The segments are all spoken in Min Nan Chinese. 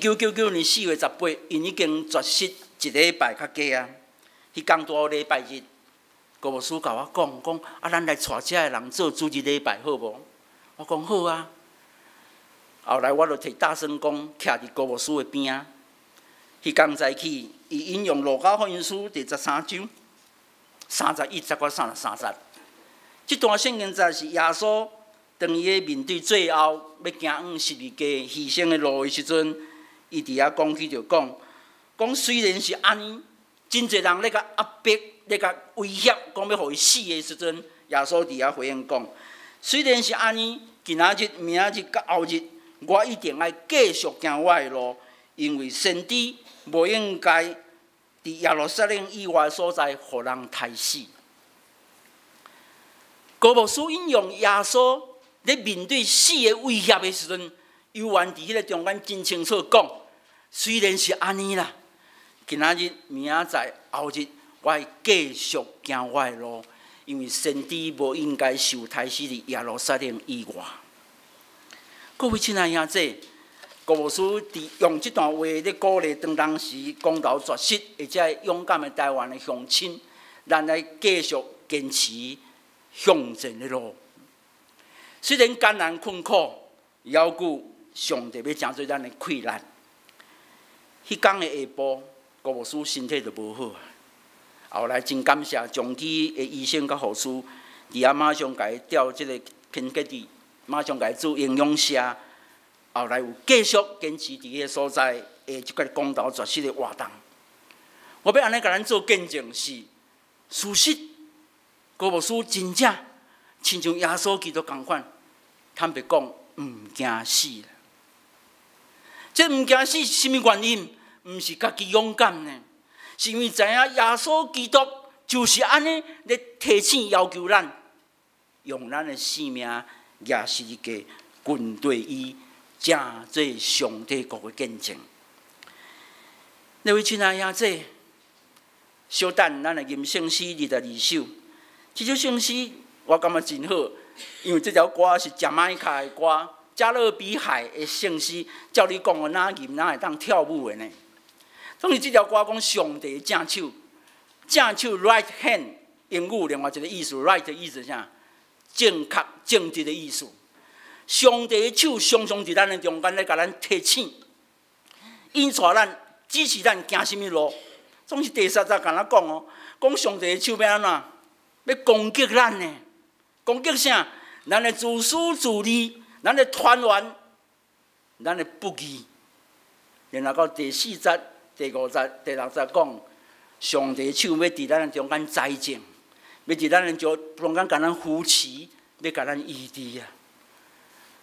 1999年4月18，𪜶已經絕食一禮拜較加啊。彼工拄好禮拜日，高牧師共我講講，啊，咱來帶遮的人做主日禮拜好無？我講好啊。後來我就提大聖公徛佇高牧師的邊仔。彼工早起，伊引用路加福音書第13章31節到33節。這段聖經節是耶穌當伊咧面對最後欲行往十字架犧牲的路的時陣，伊佇遐講起就講，講雖然是按呢，真濟人咧共壓迫、咧共威脅，講欲予伊死的時陣，耶穌佇遐回應講，雖然是按呢，今仔日、明仔日佮後日，我一定愛繼續行我的路，因為先知無應該佇耶路撒冷以外所在予人刣死。高牧師引用耶穌咧面對死的威脅的時陣，猶原佇彼个中間真清楚講，雖然是按呢啦，今仔日、明仔載、後日，我會繼續行我的路，因為先知無應該受刣死佇耶路撒冷以外。各位親愛兄弟，高牧師佇用這段話咧鼓勵當當時公投絕食或者勇敢的台灣的鄉親，咱來繼續堅持向前的路。雖然艱難困苦，猶閣上帝欲成做咱的氣力。彼工的下晡，高牧師身體就無好。後來真感謝長期的醫生佮護士，佇遐馬上共伊吊這个顯結劑，馬上共伊做營養射。後來有繼續堅持佇彼个所在的這個公投絕食的活動。我欲按呢共咱做見證是事實，高牧師真正親像耶穌基督仝款，坦白講，毋驚死。這毋驚死是啥物原因？毋是家己勇敢呢，是因為知影耶穌基督就是按呢咧提醒要求咱，用咱的性命舉十字架跟隨伊，成做上帝國的見證。各位親愛兄弟，小等咱來吟聖詩22首。這首聖詩我感覺真好，因為這條歌是牙買加的歌，加勒比海的聖詩，照你講，我哪吟哪會當跳舞的呢？當時這條歌講上帝正手，正手 right hand，英語另外一個意思，right 的意思啥？正確、正直的意思。上帝的手常常佇咱的中間咧，共咱提醒，引帶咱，指示咱行啥物路。總是第三節共咱講哦，講上帝的手欲按怎？欲攻擊咱呢？攻擊啥？咱的自私自利，咱的貪婪，咱的不義。然後到第四節、第五節、第六節講，上帝手欲佇咱的中間栽種，欲佇咱的中間共咱扶持，欲共咱醫治啊！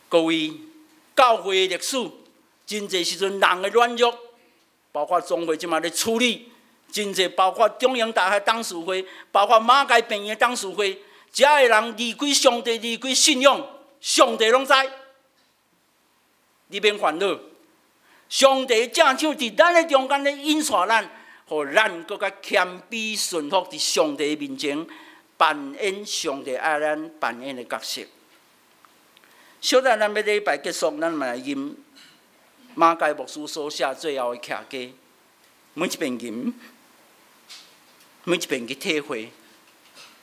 各位，教會的歷史，真濟時陣人的軟弱，包括總會這馬咧處理，真濟包括中央大學董事會，包括馬偕病院的董事會，遮的人離開上帝，離開信仰，上帝攏知。你免煩惱，上帝正手佇咱的中間咧引帶咱，予咱閣較謙卑順服佇上帝面前，扮演上帝愛咱扮演的角色。小等咱欲禮拜結束，咱嘛來吟馬偕牧師所寫最後的徛歌，每一遍吟，每一遍去體會，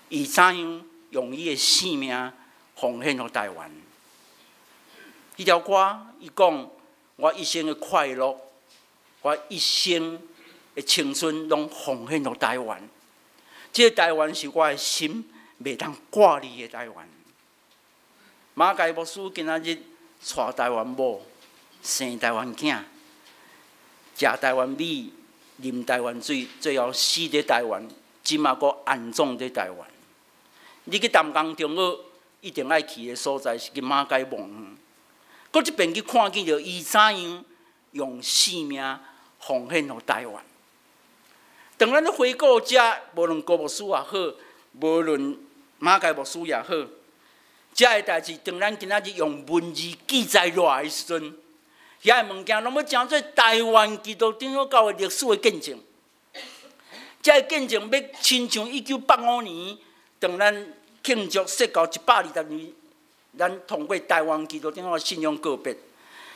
伊怎樣用伊的性命奉獻予台灣。彼條歌，伊講我一生的快樂，我一生的青春，攏奉獻予台灣。這個台灣是我的心袂當割離的台灣。馬偕牧師今仔日娶台灣某，生台灣囝，食台灣米，啉台灣水，最後死佇台灣，這馬閣安葬佇台灣。你去淡江中學，一定愛去的所在是去馬偕墓園。閣這遍去看見著伊怎樣用性命奉獻予台灣。當咱咧回顧遮，無論高牧師也好，無論馬偕牧師也好，遮的代誌，當咱今仔日用文字記載落來的時陣，遐个物件攏欲成做台灣基督長老教會歷史的見證。這个見證欲親像1985年，當咱慶祝設教120年，咱通過台灣基督長老信仰告別。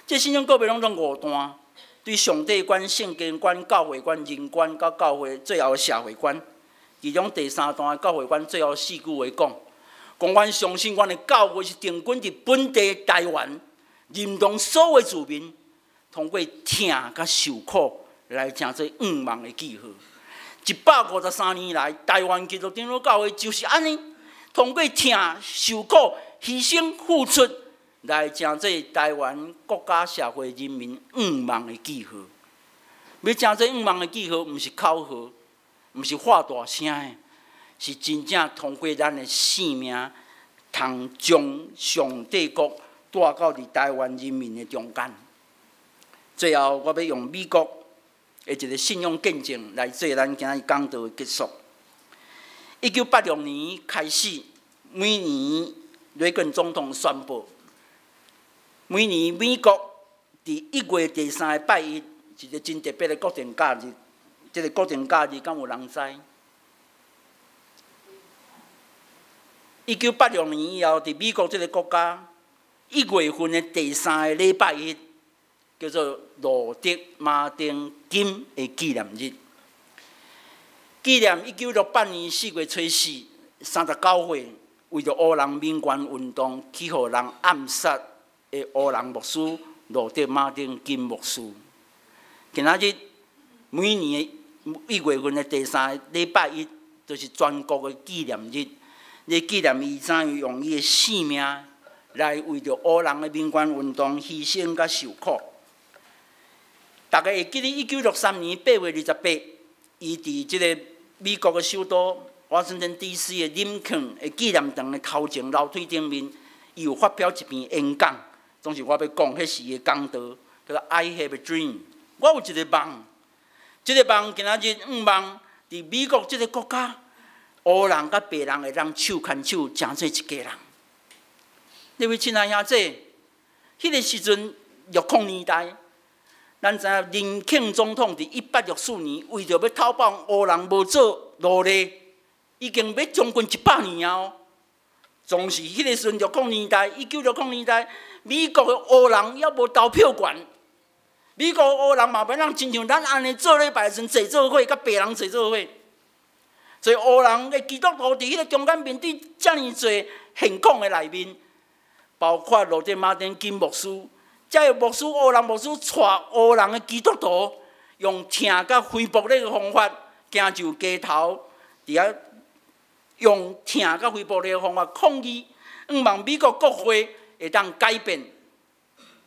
這信仰告別攏總五段，對上帝觀、聖經觀、教會觀、人觀，佮教會最後的社會觀。其中第三段的教會觀最後四句話講：講阮相信阮的教會是定根佇本地台灣，認同所有子民，通過疼佮受苦來成做願望的記號。153年來，台灣基督長老教會就是按呢，通過疼、受苦、犧牲、付出，來成做台灣國家社會人民願望的記號。欲成做願望的記號，毋是口號，毋是喊大聲的，是真正通過咱的性命，通將上帝國帶到佇台灣人民的中間。最後，我欲用美國的一个信仰見證來做咱今日講道的結束。1986年開始，每年雷根總統宣布，每年美國佇1月第三个拜一，一个真特別的國定假日。這个國定假日，敢有人知？1986年以後，佇美國這个國家，1月份的第三个禮拜一，叫做路德馬丁金的紀念日，紀念1968年4月初四，39歲為著黑人民權運動去予人暗殺的黑人牧師路德馬丁金牧師。今仔日每年的1月份的第三个禮拜一，就是全國的紀念日，咧紀念伊怎樣用伊的性命來為著黑人的民權運動犧牲佮受苦。大家會記得1963年8月28，伊佇這个美國的首都華盛頓 D.C. 的林肯的紀念堂的頭前樓梯頂面，伊有發表一篇演講。總是我欲講，彼時的講道叫做 I have a dream。我有一个夢，這个夢今仔日願望佇美國這个國家，黑人佮白人會當手牽手，成做一家人。各位親愛兄弟，彼个時陣60年代。咱知影林肯總統佇1864年為著欲討放黑人無做奴隸，已經欲將近100年啊！總是彼个時陣六零年代，1960年代，美國的黑人猶無投票權，美國的黑人嘛袂當親像咱按呢做禮拜時陣坐做伙，佮白人坐做伙。所以黑人的基督徒佇彼个中間面對遮爾濟現況的內面，包括路德馬丁金牧師。這个牧師，黑人牧師帶黑人的基督徒，用疼佮非暴力的方法，行上街頭，佇遐用疼佮非暴力的方法抗議，向望美國國會會當改變，予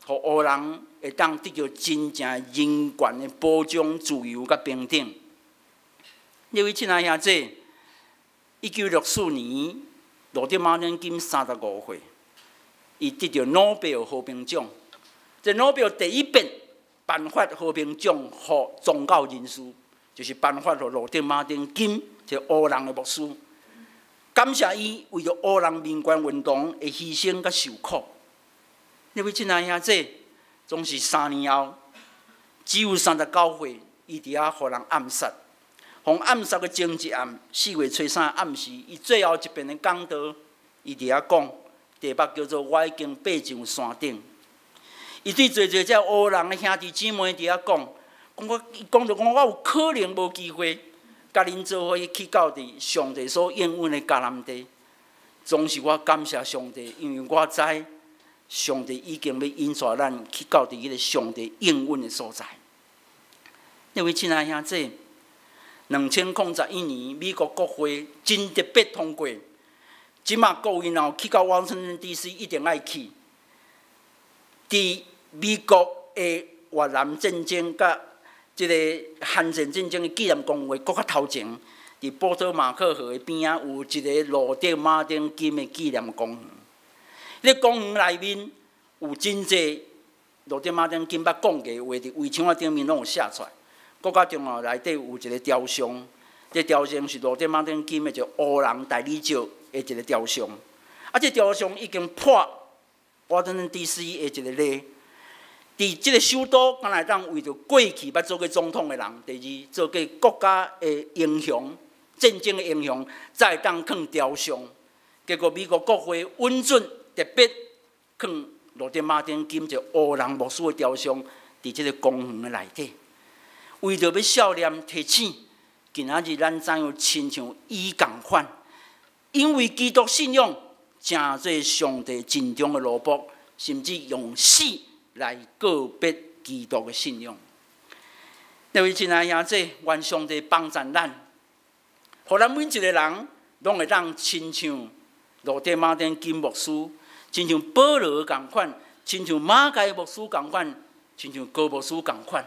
黑人會當得著真正人權的保障、自由佮平等。各位親愛兄弟，1964年，路德馬丁金35歲，伊得著諾貝爾和平獎。這諾貝爾第一遍頒發和平獎予宗教人士，就是頒發予路德馬丁金這個黑人的牧師，感謝伊為著黑人民權運動的犧牲佮受苦。各位親愛兄弟，總是3年後，只有39歲，伊佇遐予人暗殺。予暗殺的前一暗，4月初三暗時，伊最後一遍的講道，伊佇遐講，題目叫做“我已經爬上山頂”。伊對濟濟這黑人的兄弟姊妹佇遐講，講我，伊講著講我有可能無機會，佮恁做伙去到佇上帝所應允的迦南地。總是我感謝上帝，因為我知上帝已經欲引帶咱去到佇彼个上帝應允的所在。各位親愛兄弟，2011年美國國會真特別通過，這馬各位若有去到華盛頓 D.C. 一定愛去。佇美國的越南戰爭佮這个韓戰戰爭的紀念公園，閣較頭前，佇波多馬克河的邊仔有一个路德馬丁金的紀念公園。彼个公園內面有真濟路德馬丁金捌講過話，佇圍牆仔頂面攏有寫出來。閣較重要內底有一个雕像，這雕像是路德馬丁金的一个黑人大理石的一个雕像。啊，這雕像已經破華盛頓 D.C. 的一个例。佇這个首都，敢若會當為著過去捌做過總統的人，第二做過國家的英雄、戰爭的英雄，才會當囥雕像。結果美國國會允准特別囥路德馬丁金一个黑人牧師的雕像，佇這个公園的內底，為著欲少年提醒，今仔日咱怎樣親像伊仝款，因為基督信仰，成做上帝盡忠的奴僕，甚至用死來告別基督的信仰。各位親愛兄弟，願上帝幫助咱，予咱每一個人攏會當親像路德馬丁金牧師，親像保羅仝款，親像馬該牧師仝款，親像高牧師仝款。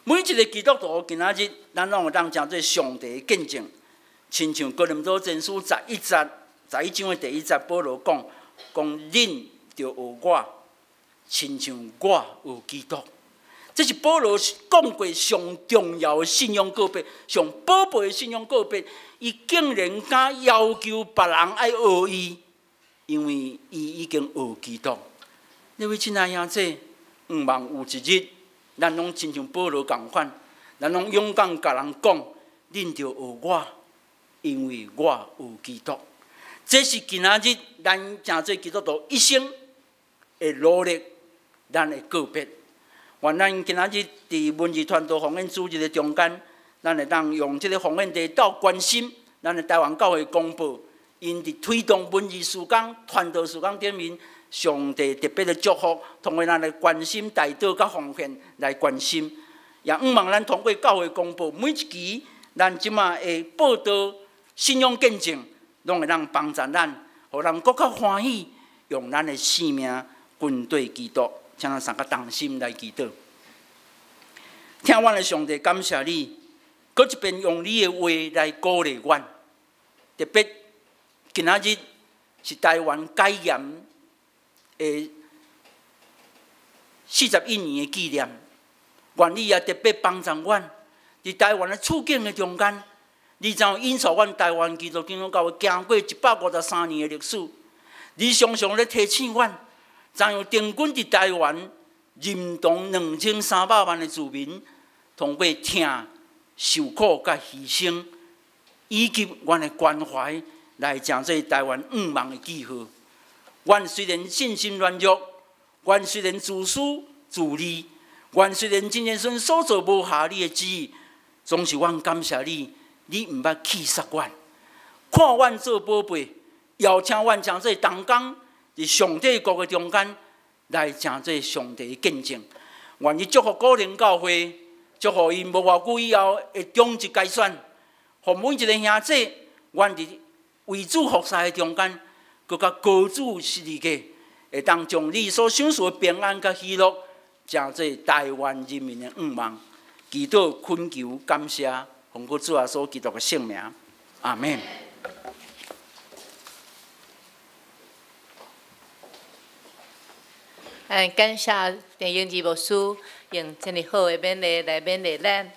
每一個基督徒今仔日，咱攏會當成做上帝的見證，親像哥林多前書11節，11章的第一節，保羅講：講恁著學我，親像我學基督。這是保羅講過上重要的信仰告別，上寶貝的信仰告別。伊竟然敢要求別人愛學伊，因為伊已經學基督。各位親愛兄弟，毋望有一日，咱攏親像保羅仝款，咱攏勇敢共人講：恁著學我，因為我學基督。這是今仔日咱成做基督徒一生的努力，咱的告別。願咱今仔日佇文字傳道奉獻主日的中間，咱會當用這个奉獻地鬥關心咱的台灣教會公報，𪜶佇推動文字事工、傳道事工頂面，上帝特別的祝福，通過咱來關心、代禱佮奉獻來關心，也向望咱通過教會公報每一期，咱這馬的報道、信仰見證，攏會當幫助咱，予咱閣較歡喜，用咱的生命跟綴基督。請咱三個同心來祈禱。疼阮的上帝，感謝你，閣一遍用你的話來鼓勵阮。特別今仔日是台灣解嚴的41年的紀念，願你也特別幫助阮，佇台灣的處境的中間，你怎樣引導阮台灣基督長老教會行過153年的歷史？你常常咧提醒阮，怎樣定軍佇台灣認同2300萬的住民，通過疼、受苦佮犧牲，以及阮的關懷，來成做台灣向望的記號。阮雖然信心軟弱，阮雖然自私自利，阮雖然真濟時所做無合你的旨意，總是阮感謝你，你毋捌棄殺阮，看阮做寶貝，邀請阮成做同工。佇上帝國的中間來成做上帝的見證，願你祝福古靈教會，祝福𪜶無偌久以後會終一改選，予每一個兄弟，願佇為主服侍的中間，閣較高舉十字架，會當將你所賞賜的平安佮喜樂，成做台灣人民的向望。祈禱懇求感謝，奉靠主耶穌基督的聖名，阿們。感謝鄭英志牧師用這麼好的勉勵來勉勵咱。